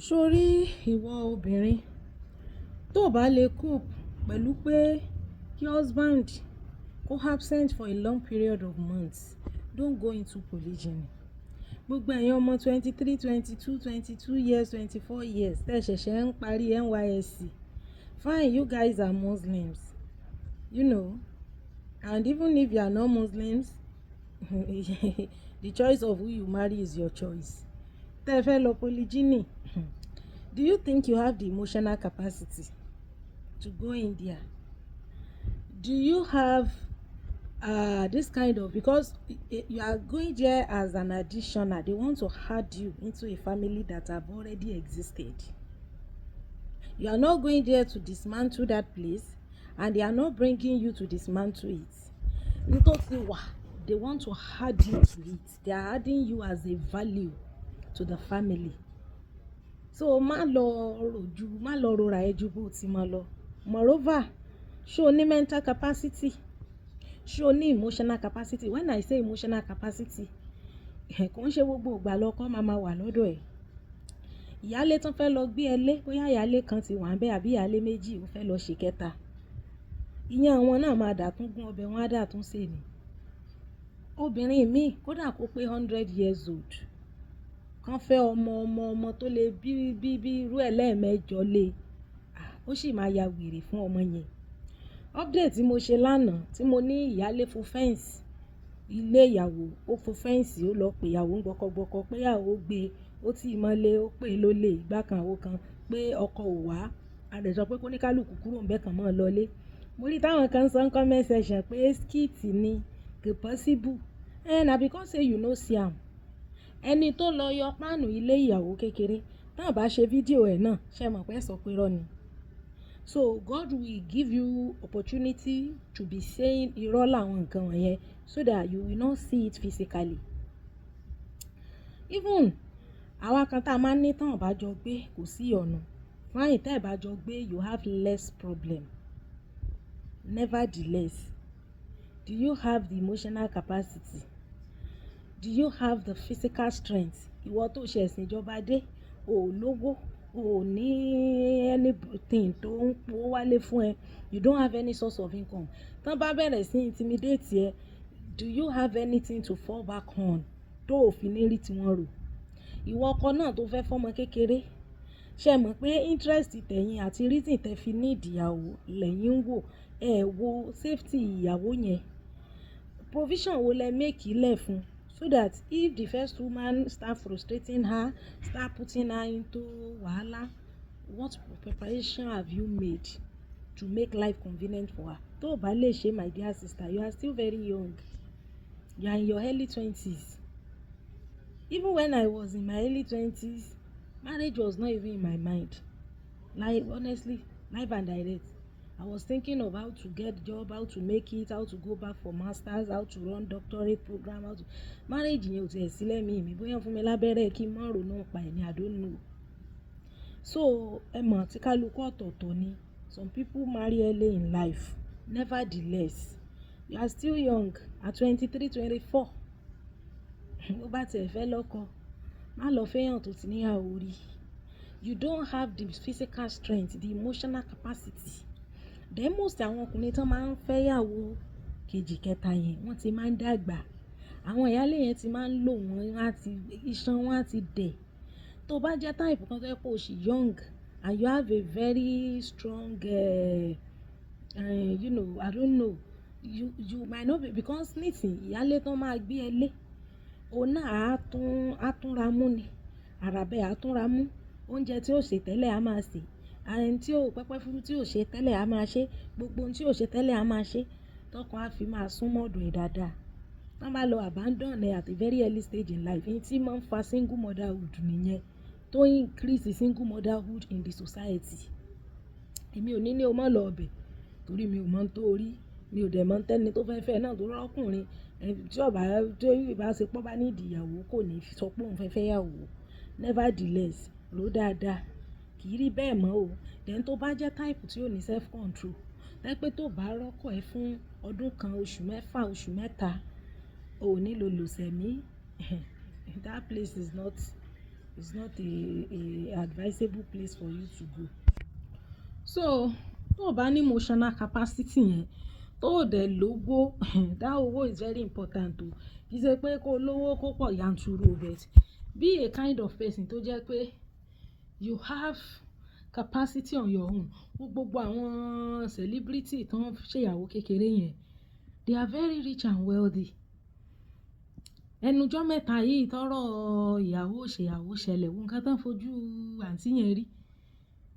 Sórí ìwọ obìnrin, tó bá lè cope pẹ̀lú pé kí husband kó absent for a long period of months, don't go into polygyny. Gbogbo ẹ̀yin ọmọ 23, 22, 22 years, 24 years tẹ́ ṣẹ̀ṣẹ̀ ń parí NYSC. Fine, you guys are Muslims, and even if you are not Muslims, the choice of who you marry is your choice. Tẹ́ ẹ fẹ́ lọ polygyny, do you think you have the emotional capacity to go in there? Do you have this kind of, because you are going there as an additional, they want to add you into a family that have already existed. You are not going there to dismantle that place, and they are not bringing you to dismantle it. Nítorí wà, they want to add you to it. They are adding you as a value to the family. So má lọ rojú, má lọ rora ẹ ju bó ti mọ lọ. Moreover, ṣé o ní mental capacity? Ṣé o ní emotional capacity? When I say emotional capacity, kò ń ṣe gbogbo ìgbà lọkọ máa ma wà lọ́dọ̀ ẹ̀. Ìyálé tán fẹ́ lọ gbé ẹ lé, bóyá ìyálé kan ti wà níbẹ̀ àbí ìyálé méjì, ó fẹ́ lọ ṣe kẹta. Ìyẹn àwọn náà máa dà tún gún ọbẹ̀, wọn á dà tún sè ni. Obìnrin míì, kódà kó pé 100 years old, kàn fẹ́ ọmọ ọmọ ọmọ tó lè bí bí bí irú ẹ̀ lẹ́ẹ̀mẹjọ lé, ó sì máa ya wèrè fún ọmọ yẹn. Update tí mo ṣe lánàá tí mo ní ìyálé fo fence ilé ìyàwó, ó fo fence, ó lọ pè ìyàwó ń gbọkọgbọkọ pé ìyàwó gbé, ó tì í mọ́lé, ó pè lólè ìgbà kan àwo kan pé ọkọ ò wá. A dẹ̀ sọ pé kó ní kálukú kúrò ńbẹ̀ kan mọ́ lọlé. Mo rí táwọn kan sọ ní comment section pé skit ni, kò possible. Eh, na because say you no see am. Ẹni tó lọ yọ páànù ilé ìyàwó kékeré, tá bá ṣe fídíò ẹ̀ náà, ṣé ẹ mọ̀ pé ẹ sọ pé irọ́ ni? So God will give you opportunity to be saying irọ́ làwọn nǹkan wọ̀nyẹn so that you will not see it physically. Even àwa kan tá a máa ń ní tán bá jọ gbé, kò sí ọ̀nà. Fine, tẹ́ ẹ bá jọ gbé, you have less problem. Nevertheless, do you have the emotional capacity? Do you have the physical strength? Ìwọ tó ṣe ẹ̀sìn ìjọba dé, o ò lówó, o ò ní anything tó ń powó wálé fún ẹ. You don't have any source of income. Tán bá bẹ̀rẹ̀ sí intimidate ẹ, do you have anything to fall back on tó ò fi ní rí tí wọ́n rò? Ìwọ ọkọ náà tó fẹ́ fọ́mọ kékeré, ṣé ẹ mọ̀ pé interest tẹ̀yin àti reason tẹ fi need ìyàwó lẹ́yìn ń wò, ẹ wo safety ìyàwó yẹn. Provision wo lẹ make lẹ̀ fún so that if the first woman start frustrating her, start putting her into wahala, what preparation have you made to make life convenient for her? Tó ò bá lè ṣe, my dear sister, you are still very young. You are in your early twenties. Even when I was in my early 20s, marriage was not even in my mind. Like, honestly, live and direct. I was thinking of how to get job, how to make it, how to go back for masters, how to run doctorate program, how to marriage yẹn ò tiẹ̀ sí lẹ́mìí mi, bóyá fún mi lábẹ́rẹ́ kí n má ronú pa ẹ̀ ní, I don't know. So ẹ mọ̀ tí kálukú ọ̀tọ̀ọ̀tọ̀ ni. Some people marry early in life. Nevertheless, you are still young at 23, 24. Bó bá tiẹ̀ fẹ́ lọ́kọ, má lọ fẹ́yàn tó ti níyàwó rí. You don't have the physical strength, the emotional capacity. Then most àwọn ọkùnrin tó máa ń fẹ́yàwó kejì kẹta yẹn, wọ́n ti máa ń dàgbà. Àwọn ìyálé yẹn ti máa ń lò wọ́n, wọ́n á ti, iṣan wọn á ti dẹ̀. Tó bá jẹ́ type kan tó jẹ́ pé o ṣì young and you have a very strong, I don't know, you might not be, because nísìnyí ìyálé tó máa gbé ẹ lé, òun náà á tún ra mú ni. Àràbẹ̀ á tún ra mú. Oúnjẹ tí ó sè tẹ́lẹ̀ á máa sè. Ẹni tí ó pẹpẹ fúrú tí ò ṣe tẹ́lẹ̀ á máa ṣe. Gbogbo ohun tí ò ṣe tẹ́lẹ̀ á máa ṣe. Tọkọ á fi máa sún mọ́ ọ̀dọ̀ ẹ̀ dáadáa. Tán bá lọ abandon ẹ at a very early stage in life, èyí tí máa ń fa single motherhood nìyẹn, tó increase single motherhood in the society. Èmi ò ní ní o má lọ bẹ̀ torí mi ò mọ̀ tó rí. Mi ò dẹ̀ mọ̀ tẹ́ni tó fẹ́ fẹ́ náà torí ọkùnrin, tí ó bá, tí ìbáṣepọ̀ bá need ìyàwó kò ní sọ pé òun fẹ́ fẹ́ ìyàwó. Nevertheless, rò dáadáa. Kì í rí bẹ́ẹ̀ mọ́ o. Then tó bá jẹ́ type tí ò ní self control, tó jẹ́ pé tó bá rọ́kọ ẹ fún ọdún kan, oṣù mẹ́fà, oṣù mẹ́ta, o ò ní lò lòsẹ̀mí. That place is not It's not a advisable place for you to go. So tó o bá ní emotional capacity yẹn, tó ò dẹ̀ lówó, that owó is very important o. Kì í ṣe pé kó lówó kó pọ̀ yanturu o, but be a kind of person tó jẹ́ pé you have capacity on your own. Gbogbo àwọn celebrity tó ń ṣe ìyàwó kékeré yẹn, they are very rich and wealthy. Ẹnu ọjọ́ mẹ́ta yìí tọ́rọ̀ ìyàwó ṣe ìyàwó ṣẹlẹ̀, wo nǹkan tó ń fojú àǹtí yẹn rí.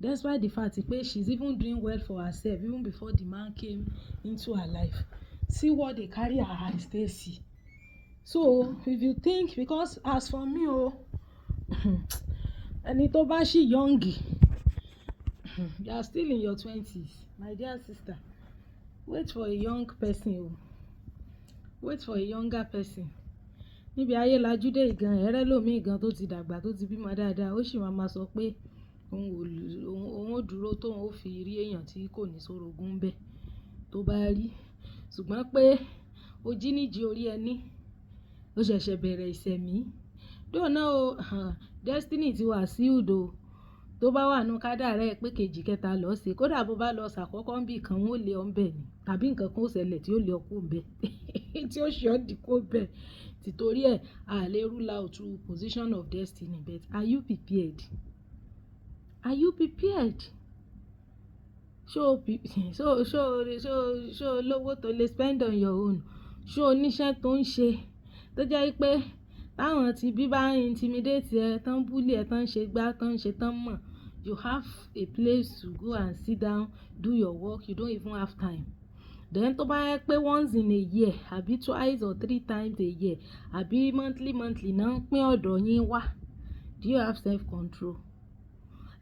Despite the fact pé she's even doing well for herself even before the man came into her life. See what they carry her eyes take see. So if you think, because as for me o, ẹni tó bá ṣì young, you are still in your twenties, my dear sister, wait for a young person o. Wait for a younger person. Níbi ayé lajú dé yìí gan, ẹ rí ẹlòmíì gan tó ti dàgbà, tó ti bímọ dáadáa, ó sì máa ma sọ pé òun ò, òun ó dúró tóun ó fi rí èèyàn tí kò ní sórogún bẹ́ẹ̀ tó bá rí. Ṣùgbọ́n pé o jí níjí orí ẹní, ó ṣẹ̀ṣẹ̀ bẹ̀rẹ̀ ìṣẹ̀mí. Though náà o, destiny ti wà sealed o. Tó bá wà nínú kádàrá ẹ pé kejì kẹta lọ ṣe, kódà bó bá lọ ṣàkọ́kọ́ níbì kan, wọ́n ó lé ọ ńbẹ̀ ni. Tàbí nǹkan kan ó ṣẹlẹ̀ tí ó lé ọ kúrò ńbẹ̀, tí ó ṣe ọ́ di kó bẹ́ẹ̀. Títorí ẹ, a lè rule out position of destiny, but are you prepared? Are you prepared? Ṣé o ṣé o, ṣé o, ṣé o, ṣé o lówó tó lè spend on your own? Ṣé o ní iṣẹ́ tó ń ṣe tó jẹ́ wípé táwọn tí bí bá intimidate ẹ, tán bully ẹ, tán ṣe gbá, tán ṣe tán mọ̀, you have a place to go and sit down, do your work, you don't even have time? Then tó bá jẹ́ pé once in a year àbí twice or three times a year àbí monthly monthly náà ń pín ọ̀dọ̀ yín wá, do you have self control?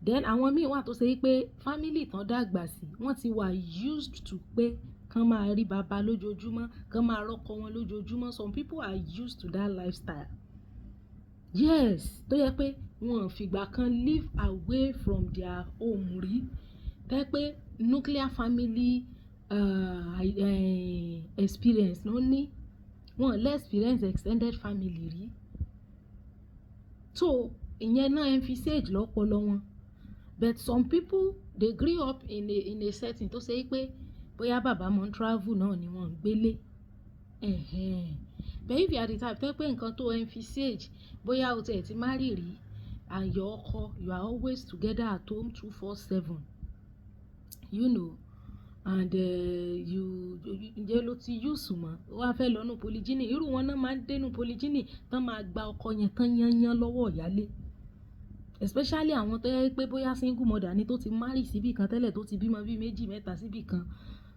Then àwọn míì wà tó ṣe wípé family tán dàgbà sí, wọ́n ti wà used to pé kán máa rí bàbá lójoojúmọ́, kán máa rọ́kọ wọn lójoojúmọ́. Some people are used to that lifestyle. Yes, tó jẹ́ pé wọ́n ò fìgbà kan live away from their home rí. Tó jẹ́ pé nuclear family experience ló ní. Wọ́n ò lè experience extended family rí. So ìyẹn náà emphasize lọ́pọlọ wọn. But some people, they grew up in a setting tó ṣe wípé bóyá bàbá máa ń travel náà ni wọ́n ń gbélé. Ẹ̀hẹn. But if you are the type tó jẹ́ pé nǹkan tó emphasize, bóyá o tiẹ̀ ti marry rí and your ọkọ, you are always together at home 24/7, and you, ǹjẹ́ ló ti use mọ́, ó wá fẹ́ lọ nínú polygyny. Irú wọn náà máa ń dé nínú polygyny tán máa gba ọkọ yẹn tán yányán lọ́wọ́ ìyálé. Especially àwọn tó jẹ́ pé bóyá single mother ni tó ti marry síbí kan tẹ́lẹ̀, tó ti bímọ bí méjì mẹ́ta síbí kan,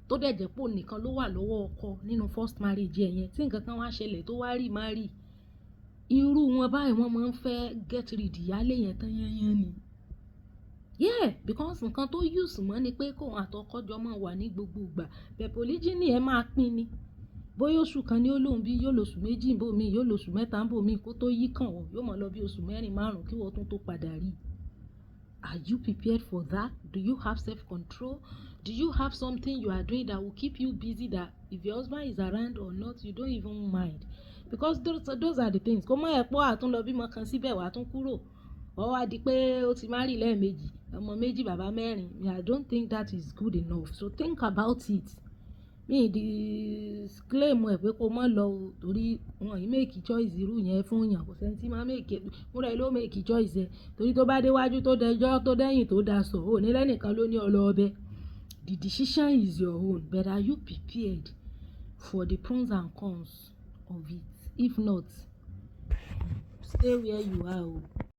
tó dẹ̀ jẹ́ pé òun nìkan ló wà lọ́wọ́ ọkọ nínú first marriage ẹ̀ yẹn, tí nǹkan kan wá ṣẹlẹ̀ tó wá remarry. Irú wọn báyìí, wọ́n máa ń fẹ́ get rid ìyálé yẹn tán yányán ni. Yeah, because nǹkan tó use mọ́ ni pé kóun àtọkọ jọ máa wà ní gbogbo ìgbà. But polygyny, ẹ máa pín ni. Bóyá oṣù kan ni ó lóhùn bí, yóò lo oṣù 2 níbò mí, yóò lo oṣù 3 níbò mí kó tó yí kàn ọ́, yóò máa lọ bí oṣù 4, 5 kí wọ́n tún tó padà rí. Are you prepared for that? Do you have self-control? Do you have something you are doing that will keep you busy, that if your husband is around or not, you don't even mind? Because those are the things. Kó má ẹ pọ́ àtún lọ bímọ kan síbẹ̀ wá tún kúrò. Ó wá di pé ó ti marry lẹ́ẹ̀mejì, ọmọ méjì, bàbá mẹ́rin. I don't think that is good enough. So think about it. Mi disclaim ẹ pé kó má lọ o, torí wọ́n ì make choice irú yẹn fún èèyàn. Kò sí ẹni tí máa make, fúnra ẹ ló make choice ẹ. Torí tó bá dé wájú tó dẹjọ́ tó dẹ́yìn tó daṣọ, ò ní lẹ́nìkan ló ní ọ lọ ọbẹ̀. The decision is your own, but are you prepared for the pros and cons of it? If not, stay where you are o.